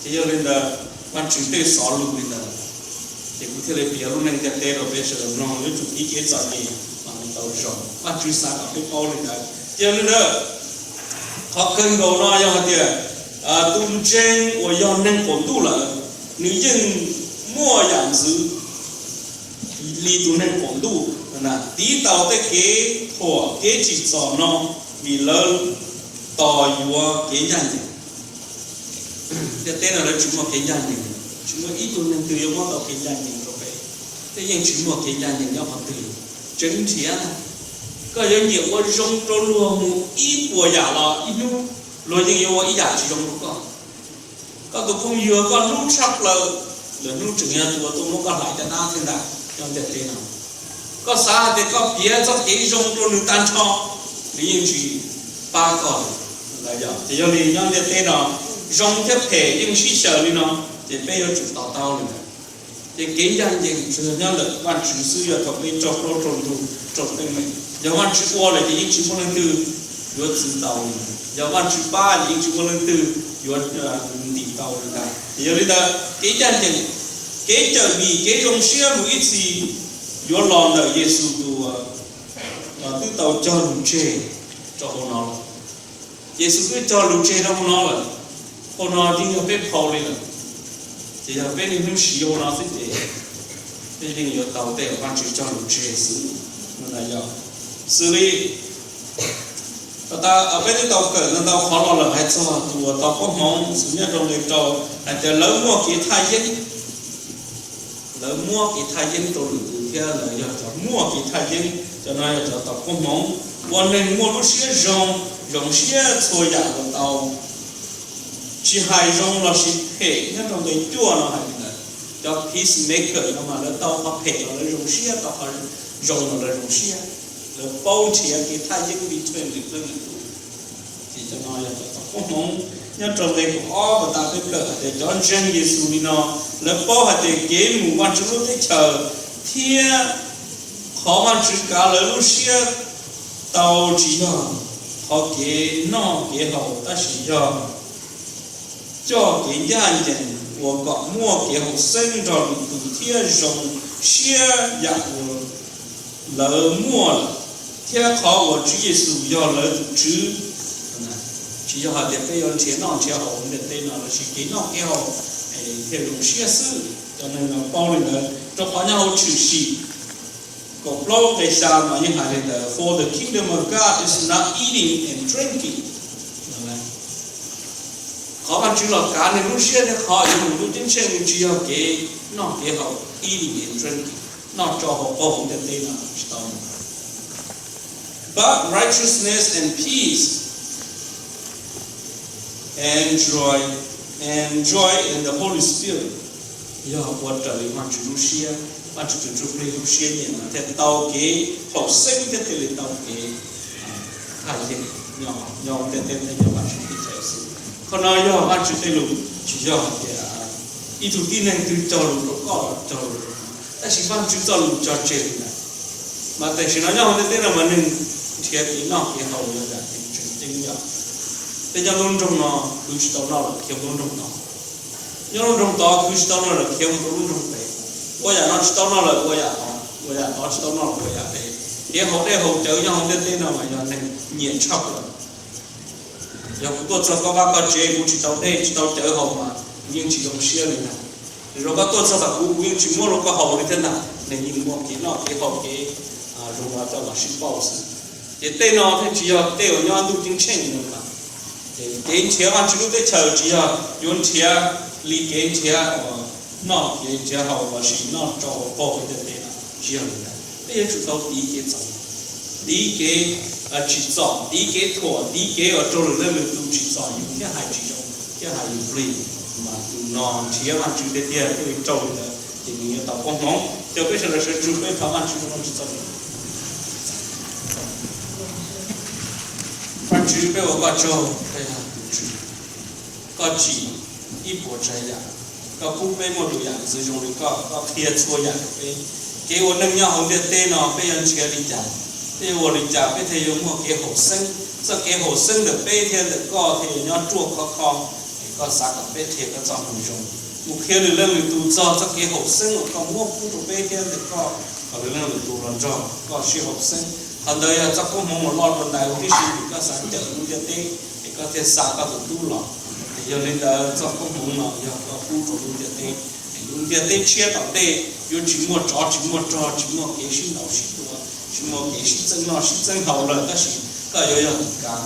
Ces yog li ntawd Vajtswv tej xov lus li ntawd, ces kuv thiaj li piav lub neej ntiaj teb rau peb sawv daws mloog, yuav tsum ib kev txom nyem mas mus tau zoo. Vajtswv xav kom peb paub li ntawd. Ces yog li ntawd, qhov kawg nkaus no yog hais tias tus ntseeg uas yog neeg qaum ntuj lawm, nws yeej muaj yam ntxwv li tus neeg qaum ntuj, tiv taus tej kev thuam kev tsim txom no, vim lawv tos yuav kev ncaj ncees. Ntiaj teb no lawv tsis muaj kev ncaj ncees, tsis muaj ib tug neeg twg yuav muab tau kev ncaj ncees rau peb. Tej yeej tsis muaj kev ncaj ncees nyob qhov twg. Tseeb nrhiav, koj yuav nyiam ua zoo rau luag mus ib puas yam los ib hnub luag yeej yuav ua ib yam tsis zoo rau koj. Koj tus phooj ywg koj hlub tshaj plaws, lwm hnub tseem yog tus uas tuaj muab koj hlais caj dab thiab ntag. Nyob ntiaj teb no, koj xav hais tias koj piav txoj kev zoo rau nws tag nrho, nws yeej tsis pab koj li. Ces yog li nyob ntiaj teb no, zoo thiab phem yeej sib xyaw li no, ces peb yuav tsum to taub li ntawd. Ces kev ncaj ncees tsuas yog nyob ntawm Vajtswv xwb, yog thaum peb raug plaub raug ntug raug teeb meem. Yog Vajtswv ua lawm ces yeej tsis muaj leej twg yuav txwv tau li ntawd. Yog Vajtswv pab ces yeej tsis muaj leej twg yuav ntim tau li ntawd. Ces yog li ntawd kev ncaj ncees, kev cawm dim, kev zoo siab mus ib txhis yuav los ntawm Yexus tus twb tau cog lus tseg rau hauv no lawm. Yexus twb cog lus tseg rau hauv no lawm, hauv no yeej yog peb phau li lawm. Ces yog peb niaj hnub siv hauv no xwb ces peb yeej yuav tau tej uas Vajtswv cog lus tseg xwb. Xws li peb twb tau kawm ntau ntau qhov los lawm hais txog tus uas tau koob hmoov xws nyob rau nqe rau, hais tias lawv muaj kev thaj yeeb. Lawv muab kev thaj yeeb rau lwm tus thiab lawv yog cov muaj kev thaj yeeb. Cov no yog cov tau koob hmoov, ua neeg muaj lub siab zoo, zoo siab txhua yam uas tau, tsis hais zoo lossis phem. Nyob rau nqe cuaj no hais li ntawd, cov peacemaker no mas lawv tau qhov phem los lawv zoo siab, tau qhov zoo los lawv zoo siab. Lawv paub nrhiav kev thaj yeeb between lwm leej lwm tus. Ces cov no yog cov tau koob hmoov. Nyob rau nqe kaum ob uas tas peb kawm hais tias cov ntseeg Yexus li no, lawv paub hais tias kev mus Vajtswv lub teb chaws thiab qhov Vajtswv kav lawv lub siab tau tsis yog qhov kev noj kev haus, tab sis yog coj kev ncaj ncees ua kom muaj kev haum xeeb nrog lwm tus thiab zoo siab yam uas lawv muaj lawm, thiab qhov uas Tswv Yexus yog lawv tus Tswv. Tsis yog hais tias peb yuav nrhiav noj nrhiav haus ntiaj teb no los sis kev noj kev haus thiaj zoo siab xwb. Cov neeg no paub li ntawd rau qhov nyob hauv Tshwm Sim kaum plaub nqe xya mas yeej hais li ntawd, For the kingdom of God is not eating and drinking. Qhov Vajtswv los kav neeg lub siab thiab qhov yuav mus lub ceeb tsheej tsis yog kev noj kev haus, eating and drinking, noj tsau haus qaug hauv ntiaj teb no tsis tau. But righteousness and peace and joy, and joy in the Holy Spirit, yog ua raws li Vajtswv lub siab, Vajtswv tus Ntsuj Plig lub siab nyiam no thiaj tau kev haum xeeb thiab thiaj li tau kev thaj yeeb nyob ntiaj teb thiab nyob Vajtswv teb chaws xwb. Qhov no yog Vajtswv tej lus, tsis yog hais tias ib tug tib neeg twg cog lus rau koj los cog lus rau kuv, tab sis Vajtswv txoj lus cog tseg li ntawd. Mas tam sim no nyob hauv ntiaj teb no mas neeg nrhiav kev noj kev haus yog yam tseem ceeb yom. Tej nyob lub nroog no khwv tsis tau noj lawm khiav mus lub nroog tod, nyob lub nroog tod khwv tsis tau noj lawm khiav mus rau lub nroog pem, ua yam no tsis tau noj lawm ua yam tod, ua yam tod tsis tau noj lawm ua yam pem. Kev haus dej haus cawv nyob hauv ntiaj teb no mas yog neeg nyiam tshaj plaws. Yog kuv tuaj txog koj vaj koj tsev kuv tsis tau dej tsis tau cawv haus mas kuv yeej tsis zoo siab li ntag. Zoo koj tuaj txog tom kuv kuv yeej tsis muab rau koj haus li thiab ntag. Neeg yeej muaj kev noj kev haus kev zoo no coj los sib pauj xwb. Ces tej no thiaj tsis yog tej uas nyob ntuj ceeb tsheej no mas. Ces kev nrhiav Vajtswv lub teb chaws tsis yog yuav nrhiav li kev nrhiav uas noj kev nrhiav haus los sis noj tsau haus qaug ntiaj teb no, tsis yog li ntawd. Peb yuav tsum tau tiv kev txom, tiv kev tsim txom, tiv kev thuam, tiv kev uas raug lwm leej lwm tus tsim txom yus thiab hais tsis zoo thiab hais yus plig. Mas tus no nrhiav Vajtswv tiag tiag thiaj li raug li ntawd ces nws yuav tau koob hmoov. Ces peb sawv daws sawv ntsug peb thov Vajtswv ua tsis txom nyem. Vajtswv, peb ua koj tsaug, peb yog tus Tswv, koj tsim ib puas tsav yam, koj pub peb muaj tus yam ntxwv zoo li koj, koj qhia txhua yam rau peb. Kev ua neej nyob hauv ntiaj teb no peb yuav nrhiav li cas, peb yuav ua li cas peb thiaj yuav muaj kev haum xeeb, txoj kev haum xeeb ntawm peb thiab ntawm koj thiaj yuav nyob ruaj khov kho. Es koj xav kom peb qhia koj txoj moo zoo mus qhia lwm leej lwm tus txog txoj kev haum xeeb uas koj muab pub rau peb thiab ntawm koj, kom lwm leej lwm tus los nrog koj sib haum xeeb. Qhov ntawd yog txoj koob hmoov uas loj dua ntais huv tib si vim koj xav cawm lub ntiaj teb, es koj thiaj xa koj tus tub los. Es yog li ntawd txoj koob hmoov no yog koj pub rau lub ntiaj teb, es lub ntiaj teb tshiab tom ntej yuav tsis muaj tsov tsis muaj rog, tsis muaj kev sib ntaus sib tua, tsis muaj kev sib txeeb noj sib txeeb haus lawm, tab sis koj yuav yog tus kav.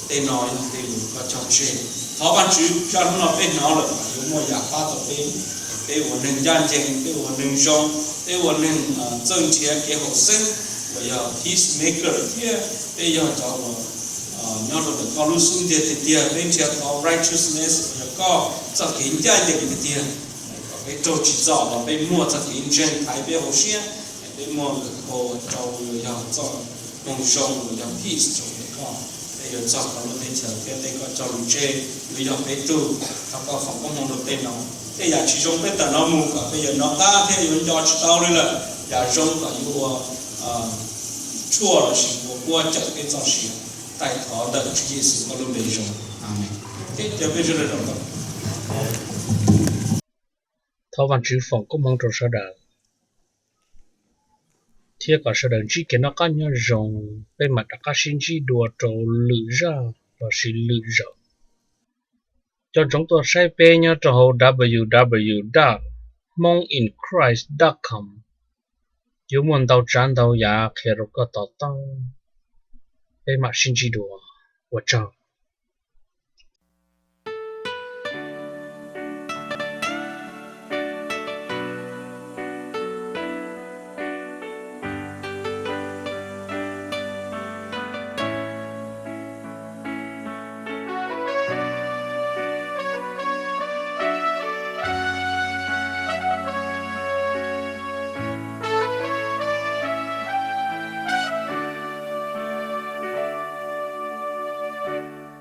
Tej no yog tej lus koj cog tseg. Thov Vajtswv zaj hnub no peb hnov lawm yuav muaj yam pab tau peb, peb ua neeg ncaj ncees, peb ua neeg zoo, peb ua neeg txawj nrhiav kev haum xeeb uas yog peacemaker thiab peb yog cov uas nyob rau ntawm koj lub xub ntiag tiag tiag, peb nrhiav qhov righteousness uas yog koj txoj kev ncaj ncees tiag tiag, kom peb raug tsim txom los peb muaj txoj kev ntseeg thaiv peb hauv siab, peb muaj lwm qhov rau uas yog txoj moo zoo uas yog peace rau ntawm koj, peb yuav txog koj lub teb chaws thiab tej koj cog lus tseg yuav yog peb tug. Thov koj foom koob hmoov rau tej no, tej yam tsis zoo peb tawm no mus kom peb yuav nov qab thiab yuav nco tsis tau li lawm, yam zoo kom yuav ua tshuaj los sis ua kuab cawm peb txoj sia. Taij thov ntawm Tswv Yexus koj lub npe zoo, amees. Ces peb sawv daws thov Vajtswv foom koob hmoov rau sawv daws thiab kom sawv daws ntsib kev noj qab nyob zoo. Peb mam rov qab sib ntsib dua rau lwm zaj los sis lwm zaus. Cov ntsoov tuaj saib peb nyob rau hauv www dot hmooinchrist dot com, yuav muaj ntau tsav ntau yam qhia rau koj to taub. Peb mam sib ntsib dua, ua tsaug.